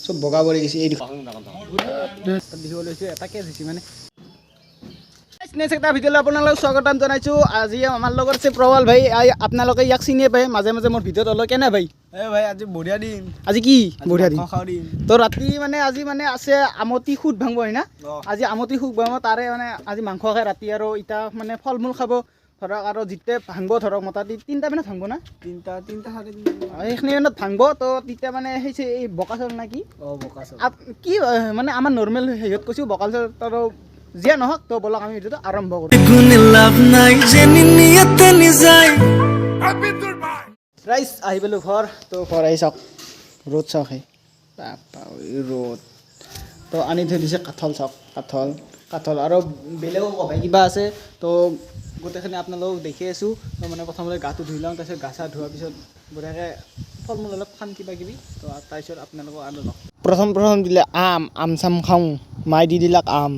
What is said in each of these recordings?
চব বগা পৰি গৈছে। এই দেখিব লৈছোঁ এটা কেছ হৈছে মানে। নেক্সট এটা ভিডিঅ'লৈ আপোনালোক স্বাগতম জনাইছোঁ। আজি আমাৰ লগত আছে প্ৰবাল ভাই। আপোনালোকে ইয়াক চিনিয়ে পায়, মাজে মাজে মোৰ ভিডিঅ'ত অলপ। কেনে ভাই? এ ভাই, আজি বঢ়িয়া দিন। আজি কি বঢ়িয়া দিন। খাওঁ দিন। তো ৰাতি মানে আজি মানে আছে আমতি সুত ভাঙব, হয় না? আজি আমতি সুত ভাঙব, তাৰে মানে আজি মাংস খায় ৰাতি আৰু ইতা মানে ফল মূল খাব ধৰক। আৰু যেতিয়া ভাঙব ধৰক মোটামুটি 3টা মানত ভাঙব না? 3টা, 3টা 3:30। সেইখিনি মানত ভাঙব। তো তেতিয়া মানে সেই এই বোকা চাউল না কি? অঁ, বোকা চাউল। কি মানে আমাৰ নৰ্মেল হেৰিত কৈছোঁ বকাল চাউল আৰু যিয়ে নহওক। তো ব'লক, আমি ভিডিঅ'টো আৰম্ভ কৰোঁ। লাভ নাই জেনি নিয়তে নিজাই। ৰাইজ, আহি পালোঁ ঘৰ। তো ঘৰ আহি চাওক, ৰ'দ চাওক, সেই বাপা ঐ ৰ'দ। তো আনি থৈ দিছে কাঠল, চাওক কাঠল, কাঠল আৰু বেলেগো ভাই কিবা আছে। তো গোটেইখিনি আপোনালোকক দেখি আছোঁ। তো মানে প্ৰথমতে গাটো ধুই লওঁ, তাৰপিছত গা চা ধোৱাৰ পিছত বঢ়িয়াকৈ ফল মূল অলপ খাম কিবা কিবি। তো তাৰপিছত আপোনালোকক আৰু লগ। প্ৰথম প্ৰথম দিলে আম, আম চাম খাওঁ, মাই দি দিলাক আম।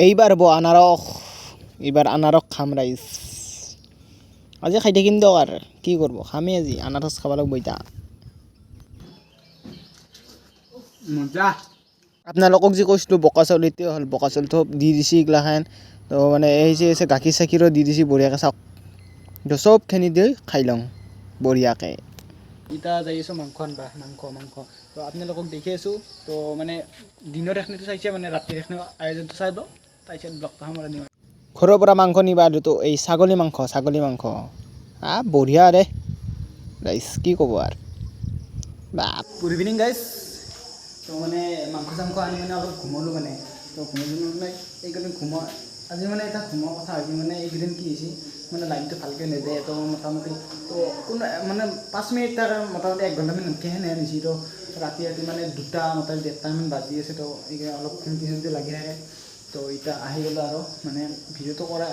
এইবাৰ হ'ব আনাৰস, এইবাৰ আনাৰস খাম ৰাইজ। আজি খাই থাকিম দিয়ক, আৰু কি কৰিব, খামেই আজি, আনাৰস খাব লাগিব এতিয়া। মজা। আপোনালোকক যি কৈছিলোঁ বোকা চাউল, এইটোৱে হ'ল বোকা চাউলটো দি দিছে এইগিলাখান। তো মানে এই যে আছে গাখীৰ চাখীৰো দি দিছে বঢ়িয়াকৈ, চাওক। তো চবখিনি দি খাই লওঁ বঢ়িয়াকৈ। এতিয়া যাই আছোঁ মাংস আনবা, মাংস মাংস। তো আপোনালোকক দেখি আছোঁ। তো মানে দিনৰ এখিনিতো চাইছে, মানে ৰাতিৰ এখিনি আয়োজনটো চাই লওঁ, তাৰপিছত ব্লগটো সামৰণি দিম। ঘৰৰ পৰা মাংস নিবা আলোতো, এই ছাগলী মাংস, ছাগলী মাংস বঢ়িয়া দে ৰাইজ, কি ক'ব আৰু বাপ। Good evening guys. তো মানে মাংস চাংস আনি মানে অলপ ঘুমালোঁ মানে। তো ঘুমালোঁ মানে এইকেইদিন ঘুমোৱা, আজি মানে এটা ঘুমোৱা কথা হৈছে। মানে এইকেইদিন কি হৈছে, মানে লাইনটো ভালকৈ নিদিয়ে। তো মোটামুটি তো কোনো মানে 5 মিনিট তাৰ মোটামুটি 1 ঘণ্টামান সেনে আনিছে। তো ৰাতি ৰাতি মানে 2টা মোটামুটি 1:30মান বাজি আছে। তো এইকেইদিন অলপ শান্তি শান্তি লাগি থাকে। তো এতিয়া আহি গ'লোঁ আৰু মানে ভিডিঅ'টো কৰা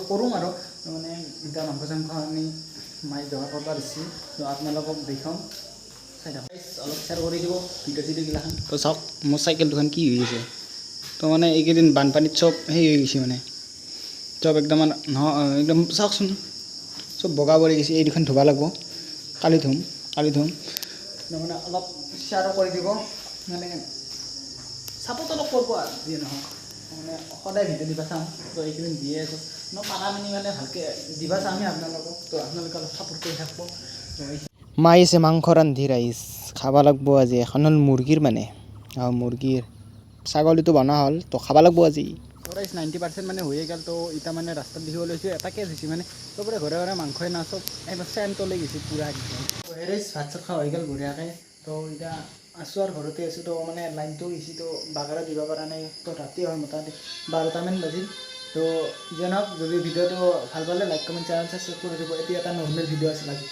কৰোঁ আৰু মানে এতিয়া মাংস চাংস আনি মায়ে যোগাৰ কৰিব দিছে। তো আপোনালোকক দেখুৱাম, চাই থাকক। অলপ শ্বেয়াৰ কৰি দিব ভিডিঅ' চিডিঅ' গিলাখান। তো চাওক মোৰ চাইকেল দুখন কি হৈ গৈছে। তো মানে এইকেইদিন বানপানীত চব সেই হৈ গৈছে, মানে চব একদম মানে নহয় একদম, চাওকচোন চব বগা পৰি গৈছে। এই দুখন ধুব লাগিব, কালি ধুম, কালি ধুম। তো মানে অলপ শ্বেয়াৰো কৰি দিব, মানে ছাপোৰ্ট অলপ কৰিব আৰু যিয়ে নহওক। মানে সদায় ভিডিঅ' দিবা চাম। তো এইকেইদিন দিয়ে আছোঁ ন পাৰা মিনি, মানে ভালকৈ দিবা চামেই আপোনালোকক। তো আপোনালোকে অলপ ছাপোৰ্ট কৰি থাকিব। তো মাই আছে মাংস ৰান্ধি ৰাইজ, খাব লাগব আজি। এখন হ'ল মুৰ্গীৰ, মানে অঁ মুৰ্গীৰ, ছাগলীটো বনা হ'ল, তো খাব লাগব আজি। ৰাইজ, 90% মানে হৈয়ে গ'ল। তো এতিয়া মানে ৰাস্তাত দেখিব লৈছোঁ এটা কেছ হৈছে, মানে চবৰে ঘৰে ঘৰে মাংসই না, চব একদম চেণ্টলৈ গৈছে পূৰা একদম। তো হেৰি ভাত চাত খোৱা হৈ গ'ল বঢ়িয়াকৈ। তো এতিয়া আছোঁ আৰু ঘৰতে আছোঁ। তো মানে লাইনটো গৈছে, তো বাগাৰত দিব পৰা নাই। তো ৰাতি হ'ল মোটামুটি 12টামান বাজিল। তো যিয়ে নহওক, যদি ভিডিঅ'টো ভাল পালে লাইক, কমেণ্ট, চেনেল ছাবস্ক্ৰাইব কৰি দিব। এতিয়া এটা নৰ্মেল ভিডিঅ' আছিল আজি।